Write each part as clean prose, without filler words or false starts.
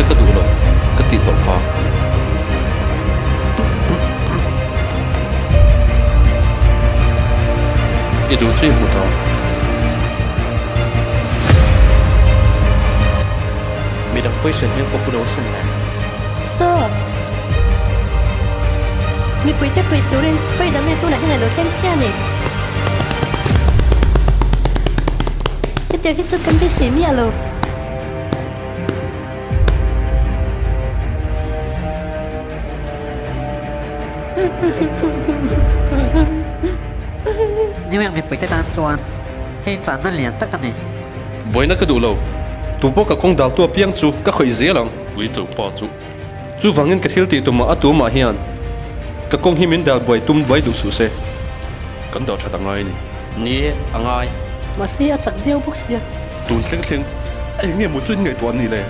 Buaina ka duh lo ka tih tawh kha. I duh chu i hmu ta. Midang pawisa hmel pawh pu lo sin le. Saw. Mipuite pui turin Spiderman tunah hian a lo thleng chiah a ni. Hetiang hi chu kan beisei miah lo. New York mipuite tan chuan hei channa lian tak a ni. Buaina ka duh lo. Tupawh ka kawng daltu apiang chu ka khawih zel ang. Ui cho pa chu. Chuvangin ka thil tih tumah a tumah hian ka kawng hi min dal buai tum buai duh suh se. Kan dal that a ngai a ni. Ni e, a ngai. Mahse a chak viau bawk sia. Tun thleng thleng a eng nge maw chu in ngaihtuah ni le?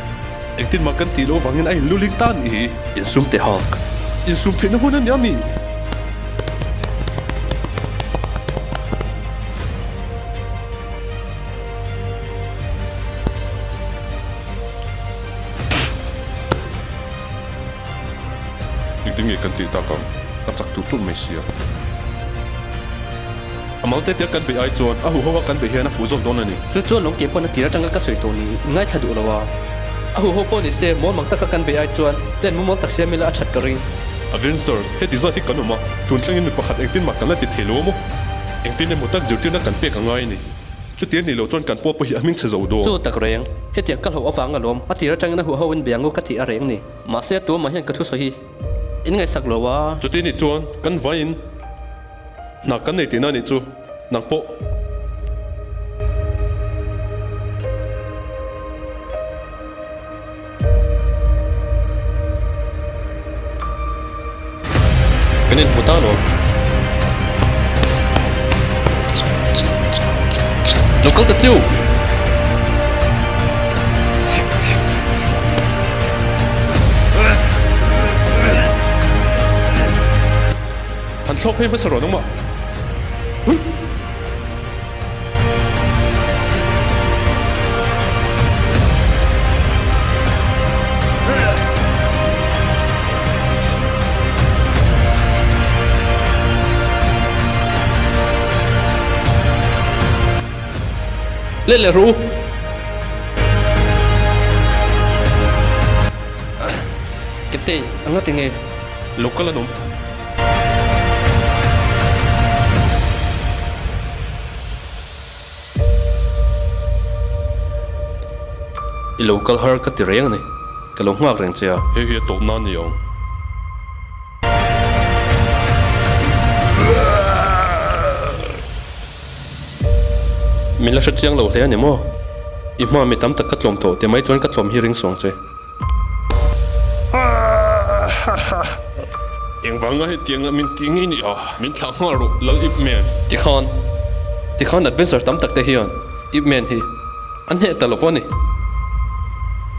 Engtin mah kan tih loh vangin a inluling ta a nih hi. Insum teh hak. Insum theihna hun a nia mi? Engtin nge kan tih tak ang? A chak tur tur mai sia. A mal te tia kan beih ai chuan a huho a kan beih hian a fuh zawk dawn a ni. Chu chuan lawng ke pawn a tir atanga ka sawi tawh ni ngaithla duh lo a. A huho pawh ni se mual mak taka kan beih ai chuan plan mumal tak siam ila a that ka ring. Avengers, heti zat hi kan awm a, tun thlengin mi pakhat engtin mah kan la ti thei lo a maw? Engtin emaw tak zirtirna kan pek a ngai a ni. Chuti a nih loh chuan kan pawh pawh hi a hming chhe zo dawn. Chu tak reng, hetiang ka hlauh avang alawm, a tir atangin a huho in biangu ka tih a reng ni. Mahse a tuamah hian ka thu sawi hi in ngaihsak lo a. Chuti nih chuan kan vaiin hna kan nei tihna nih chu nang pawh. Kan inhmu ta lo. Lo kal ta chiu! Han thlawk phei hmasa rawh nangmah. Let leh rawh u. Captain, anga tinge? Local an awm. I lo kal har ka ti reng a ni. Ka lo nghak reng che a. Hei hi a tawp nan ni ang. Min la hre chiang lo hle a ni maw? I hma mi tam tak ka tlawm tawh te mai chuan ka tlawm hi ring sawng che. Engvanga hetianga min tih ngei ni a, min thlah nghal rawh Lal Ip Man. Tikhan, tikhan adventure tam tak te hian Ip Man hi an hneh ta lo a ni.